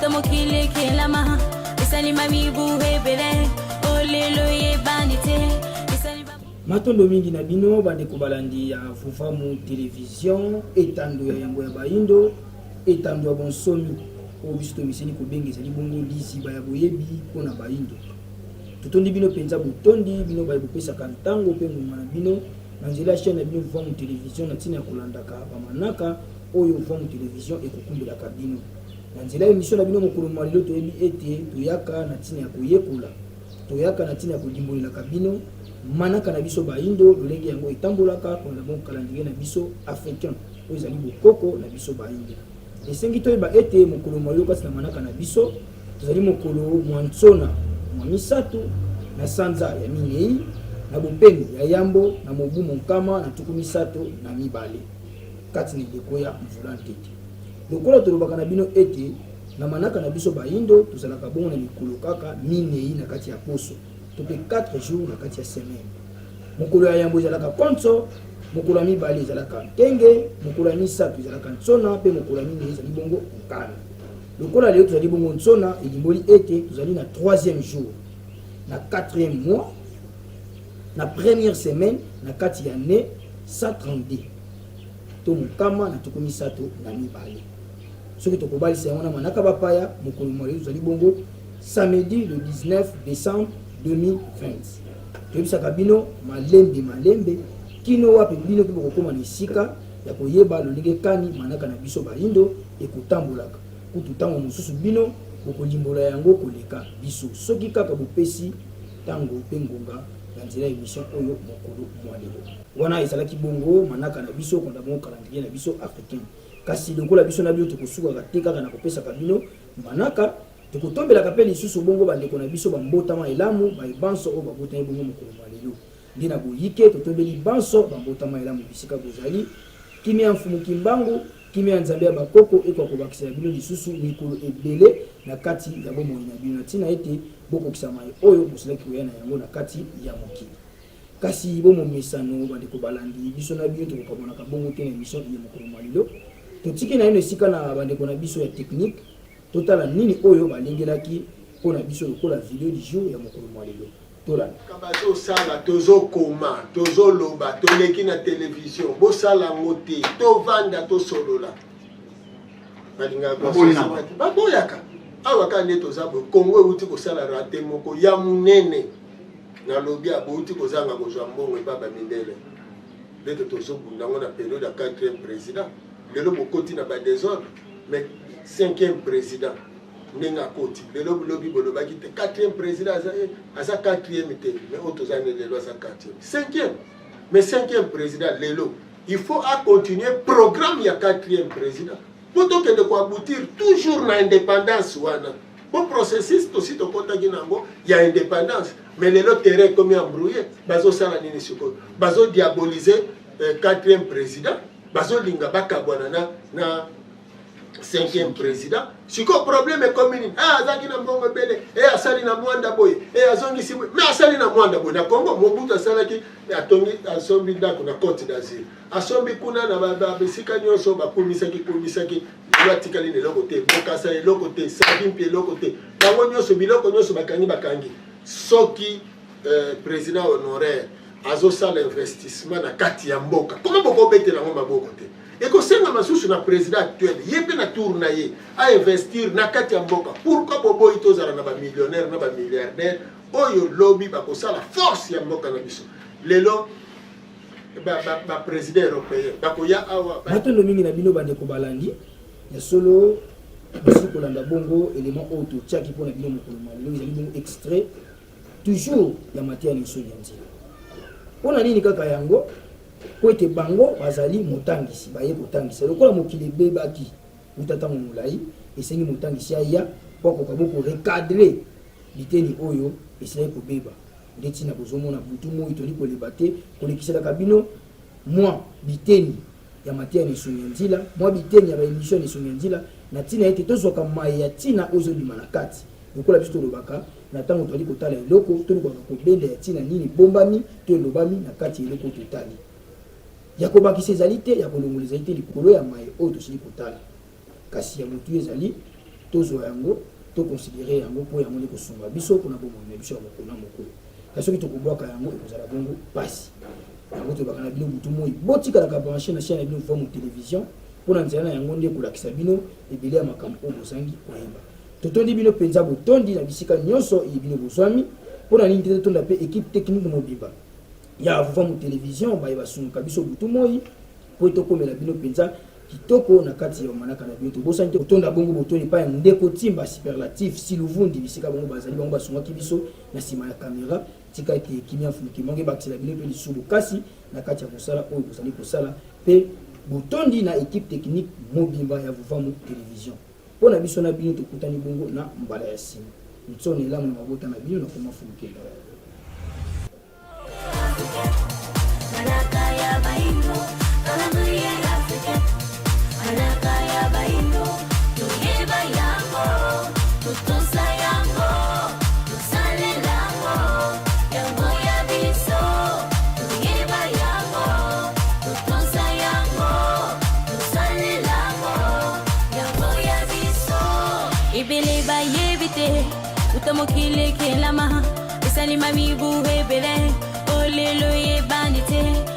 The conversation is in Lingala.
Uta mokili ekelama esalima mibu ebele olelo eyebani te. Matondo mingi na bino bandeko balandi ya Vuvamu Television, etando ya yambo ya bayindo, etando ya bonsomi oyo biso tomiseni kobenga ezali bongo liziba ya boyebi mpo na bayindo. Totondi bino mpenza botondi bino baye bopesaka ntango mpe ngonga na bino na nzela ya chaîne na bino Vuvamu Television na ntina ya kolandaka bamanaka oyo Vuvamu Television ekokumbelaka bino na nzela ya emission na bino mokolo mwa lelo. Toyebi ete toyaka na ntina ya koyekola. Toyaka na ntina ya kolimbolelaka bino manaka na biso bayindo, lolenge yango etambolaka kolanda bongo calendrier na biso africain oyo ezali bokoko na biso bayindo. Esengi toyeba ete mokolo mwa lelo kati na manaka na biso tozali mokolo mwa nsona mwa misato na sanza ya minei na bopemi ya yambo na mobu monkama na 32 kati na eleko ya mvula ntete. Lokola tolobaka na bino ete Na manaka na biso bayindo tozalaka bongo na mikolo kaka minei na kati ya poso to pe 4 jours na kati ya semaine. Mokolo ya yambo ezalaka konso, mokolo ya mibale ezalaka nkenge, mokolo ya misato ezalaka nsona pe mokolo ya minei ezali bongo nkana. Lokola lelo tozali bongo nsona, elimboli ete tozali na troisième jour na quatrième mois na première semaine na kati ya annee 132 to mokama na 32. Soki tokobalisa yango na manaka bapaya, mokolo mwa lelo tozali bongo samedi le 19 décembre 2020. Toyebisaka bino malembe malembe kino wapi bino mpe bokokoma na esika ya koyeba lolenge kani manaka na biso bayindo ekotambolaka. Kutu ntango mosusu bino bokolimbola yango koleka biso soki kaka bopesi ntango mpe ngonga na nzela ya emission oyo mokolo mwa lelo. Wana ezalaki bongo manaka na biso kolanda bongo calendrier na biso africain. Kasi lokola biso na bino tokosukaka te kaka na kopesaka bino manaka, tokotombelaka mpe lisusu bongo bandeko na biso ba mbotama elamu, baye banso oyo babotami bongo mokolo mwa lelo. Nde na boyike totombeli banso ba mbotama elamu bisika bozali. Kimia ya Mfumu Kimbangu, kimia ya Nzambe ya bakoko ekoka kobakisela bino lisusu mikolo ebele na kati ya bomoi na bino, na ntina ete bokokisa maye oyo bosilaki koya na yango na kati ya mokili. Kasi bo momesano, bandeko balandi, biso na bino tokokabwanaka bongo te na emission iye mokolo mwa lelo. Totiki naino esika na bandeko na biso ya technique, totala nini oyo balengelaki mpo na biso lokola video du jour ya mokolo mwa lelo. Tolanda. Bazosala, tozokoma, tozoloba, toleki na television, bosala yango te, tovanda tosolola. Balingaka baboyaka awa kaka nde toza boye. Congo euti kosala rate moko ya monene. Nalobi a bowuti kozanga kozwa mbongo epa ba mindele ndete tozobunda yango na periode ya 4e president lelo bokoti na ba desordre mais 5e president ndenge akoti lelo lobi bolobaki te 4e president aza, aza 4e te mais oyo toza ne lelo aza 4e 5e mais 5e president lelo il faut a continuer programme ya 4e president mpo tokende koaboutir toujours na indépendance wana Po processus tosi tokotaki na yango ya independance mais lelo terrain ekomi embrouille bazosala nini sikoyo bazo diaboliser euh, quatrième président bazolinga bakabwana na, na cinquième président sikoyo problème ekomi nini ah, azalaki na mbongo ebele e asali na mwanda boye e azongisi boye mais asali na mwanda boye na congo mobutu asalaki atongi asombi ndako na côte d'azur asombi kuna na bisika nyonso bakumisaki kumisaki lelo atikali na eloko te bokasa eloko te savimpi eloko te bango nyonso biloko nyonso bakangi bakangi soki euh, président honoraire azosala investissement na kati ya mboka koma bokobetela yango maboko te ekosenga masusu na président actuel ye mpe na tour na ye ainvestir na kati ya mboka pourquoi boboyi tozala na bamillionnaire na bamilliardaire oyo lobi bakosala force ya mboka na biso lelo ba président européen bakoya awa. Matondo mingi na bino bandeko balandi. Ya solo bosili kolanda bongo element oyo totiaki mpo na bino mokolo mwa lelo ezali bongo extrait toujours ya mateya na esoni ya nzela. Mpo na nini kaka yango? Mpo ete bango bazali motangisi, baye kotangisa. Lokola mokili ebebaki uta ntango molai, esengi motangisi aya mpo akoka bo korecadrer biteni oyo esilaki kobeba. Nde ntina bozomona butu moi toli koleba te kolekiselaka bino mwa biteni ya mateya na esongi ya nzila, mwa biteni ya ba emission na esongi ya nzila, na ntina ete tozwaka maye ya ntina oyo ezobima na kati. Lokola biso tolobaka, na ntango toali kotala eloko, tolukaka kobenda ya ntina nini ebombami to elobami na kati ya eloko oyo totali. Ya kobakisa ezali te, ya kolongola ezali te likolo ya maye oyo tosili kotala. Kasi ya motuya ezali. Tozwa yango, to considerer yango mpo yango nde ekosunga biso mpo na bomoi na biso ya mokolo na mokolo. Kasi soki tokobwaka yango, ekozala bongo pasi. Yango tolobaka na bino butu moi, botikalaka branche na chaine na bino Vuamu Television mpo na nzela na yango nde ekolakisa bino ebele ya makambo oyo bozangi koyeba. Totondi bino penza botondi na bisika nionso eye bino bozwami. Mpo na nini te totonda mpe equipe technique mobimba ya Vuamu Television baye basungaka biso butu moi mpo etokomela bino penza kitoko na kati ya manaka na bino. Tobosani te kotonda bongo botondi epai ya ndeko Timba Superlatif Siluvundi bisika bango bazali, bango basungaki biso na sima ya camera. Tika ete kimia Mfumu Kimbangu ebakisela bino mpe lisusu bokasi na kati ya mosala oyo bozali kosala mpe botondi na equipe technique mobimba ya Vuvamu Television. Mpo na biso na bino tokutani bongo na mbala ya sima. Nsono elamu na mabota na bino na koma Mfumu Kimbangu. Ebele bayebi te uta mokili ekelama esalima mibu ebele olelo eyebani te.